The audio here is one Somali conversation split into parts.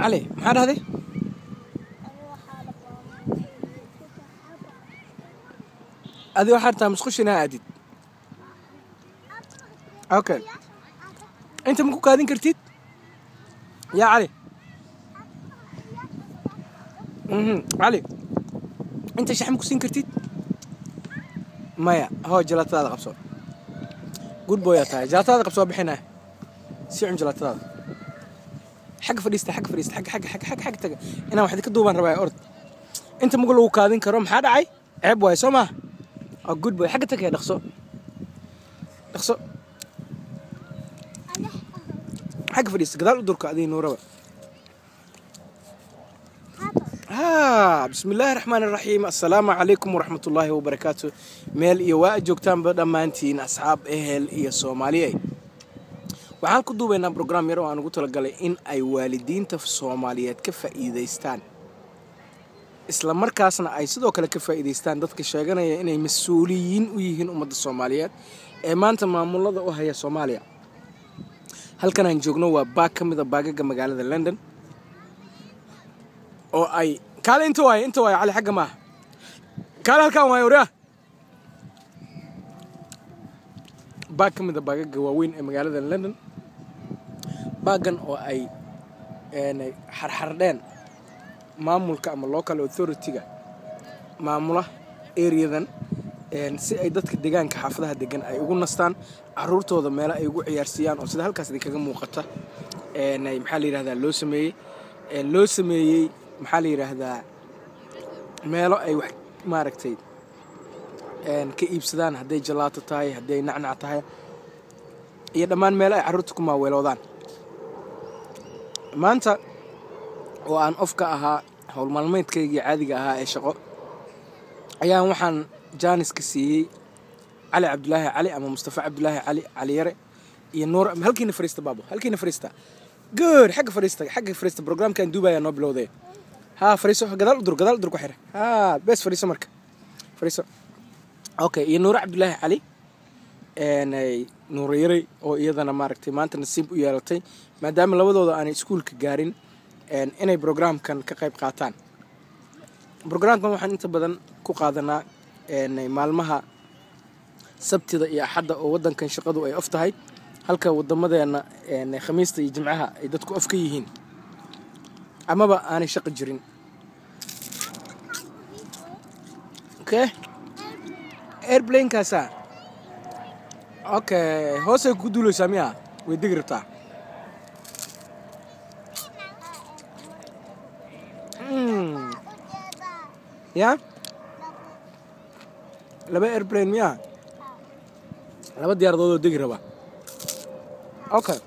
Cali, maxaa dhahday? Adi waxaa rabtaa musqusha inaa aadid. Okay, inta ma ku kaadin kartid yaa Cali? Cali, inta shax ma ku siin kartid? Maya. Hoo, jalaatadaada qabso. Good boy aa tahay. Jalaatadaada qabso, waa bixinaya. Sii cun jalaatadaada. Xagga fadhiista, xagga fadhiista, xagga, xagga, xagga, xagga, xagga taga. Inaan wax idinka duubaan rabaa. Ord, inta maga lagu kaadin karo. Maxaa dhacay? Ceeb waaye, soo maha? Oh, good boy. Xagga tagay, dhaqso, dhaqso, xagga fadhiista. Gadaal u durka adiga Nuuraba. Bismi illaahi raxmaan iraxiim. Assalaamu calaykum waraxmatullaahi wabarakaatu. Meel iyo waa joogtaanba dhammaantiin, asxaab, ehel iyo Soomaaliye, waxaan ku duubaynaa program yar oo aan ugu talagalay in ay waalidiinta Soomaaliyeed ka faa'iidaystaan, isla markaasna ay sidoo kale ka faa'iidaystaan dadka sheeganaya inay mas-uuliyiin u yihiin ummadda Soomaaliyeed ee maanta maamulada u haya Soomaaliya. Halkan aan joogno waa park ka mid a parkaga magaalada London oo ay kaale. Inta waaye, inta waaye, Cali, xagga maaha. Kaale, halkaan waaye. Waryaa, park ka mid a parkaga waaweyn ee magaalada London, parkan oo ay xarxardheen maamulka ama local authority-ga maamula areadan, si ay dadka deegaanka xaafadaha degan ay ugu nastaan, caruurtooda meelo ay ugu ciyaarsiiyaan, oo sida halkaas idinkaga muuqata, maxaa la yidhahdaa, loo sameeyey, maxaa la yidhaahdaa, meelo ay wax maaragtay ka iibsadaan, hadday jalaato tahay, hadday nacnac tahay, iyo dhammaan meelo ay carruurta ku maaweeloodaan. Maanta oo aan off ka ahaa howl maalmeedkaygii caadiga ahaa ee shaqo, ayaan waxaan jaaniska siiyey Cali Cabdulaahi Cali ama Mustafa Cabdulaahi Cali, Cali Yare, iyo Nuur. Halkiina fariista, baabo, halkiina fariista. Good, xagga fariista, xagga fariista. Programkaan duubaya noo bilowday. Haa, fariiso. Gadaal u dur, gadaal u dur, ku xira. Haa, bees, fariiso. Marka fariiso. Okay, iyo Nuur Cabdulaahi Cali, Nuur Yaray, oo iyadana maaragtay maanta nasiib u yeelatay, maadaama labadooda aanay iskuulka gaarin, inay programkan ka qayb qaataan. Programkan waxaan inta badan ku qaadanaa maalmaha Sabtida iyo Axadda oo waddankan shaqadu ay off tahay, halka wadamadeena Khamiista iyo Jimcaha ay dadku off ka yihiin amaba aanay shaqo jirin. Okay, airplanekaasa. Okay, hoosay ku duuleysaa miya? Way degi rabtaa. Ya, laba airplane miya? Laba diyaaradood oo degi raba. Okay,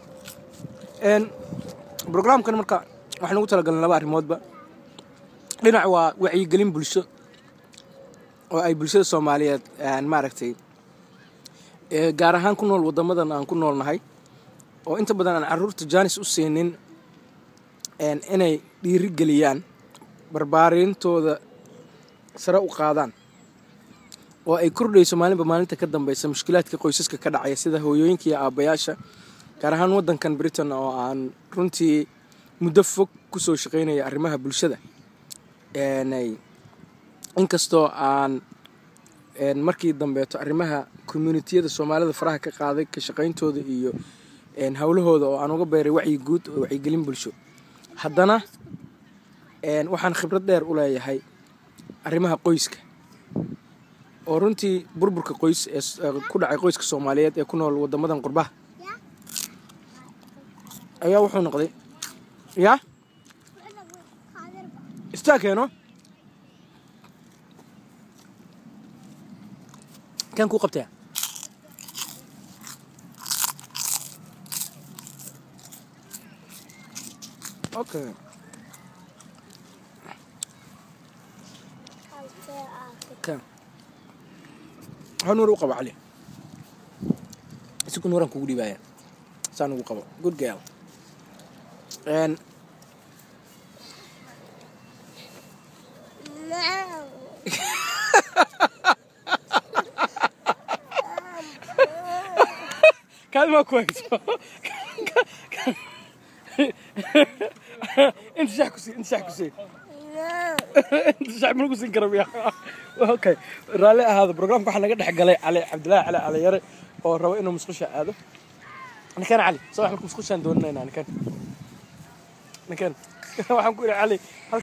programkan marka waxaan ugu talagalnay laba arrimoodba. Dhinac waa wacyigelin bulsho oo ay bulshada Soomaaliyeed, maaragtay, gaar ahaan ku nool waddamadan aan ku noolnahay, oo inta badan aan carruurta jaanis u siinin inay dhiiri geliyaan, barbaarintooda sare u qaadaan, oo ay kordhayso maalinba maalinta ka dambeysa mushkilaadka qoysaska ka dhacaya, sida hooyooyinka iyo aabbayaasha, gaar ahaan waddankan Britain oo aan runtii muddo fog kusoo shaqaynaya arrimaha bulshada. Inkastoo aan markii dambeeto arrimaha communityyada Soomaalida faraha ka qaaday ka shaqayntooda iyo howlahooda, oo aan uga beeray wacyi guud oo wacyigelin bulsho, haddana waxaan khibrad dheer u leeyahay arrimaha qoyska, oo runtii burburka qoys ee ku dhacay qoyska Soomaaliyeed ee ku nool waddamadan qurbaha ayaa wuxuu noqday ya istaakeeno kan kuu qabtaya. Okay. Kan ha Nuur u qabo. Cali, isiku Nuuran kugu dhiibaya, saan ugu qabo. Good girl. And kaadi maa ku hayso? Inta shax ku sii, inta shax ku sii, inta shax ma lagu siin kara miya? Okay, raalli ahaado. Programka waxaa naga dhex galay Cali Cabdillaahi Cali Caliyare oo rabo inuu musqusha aado. Ninkan Cali soo wax, marka musqushaan doonanaynaa. Ninkan, ninkan waxaan ku idhi Cali.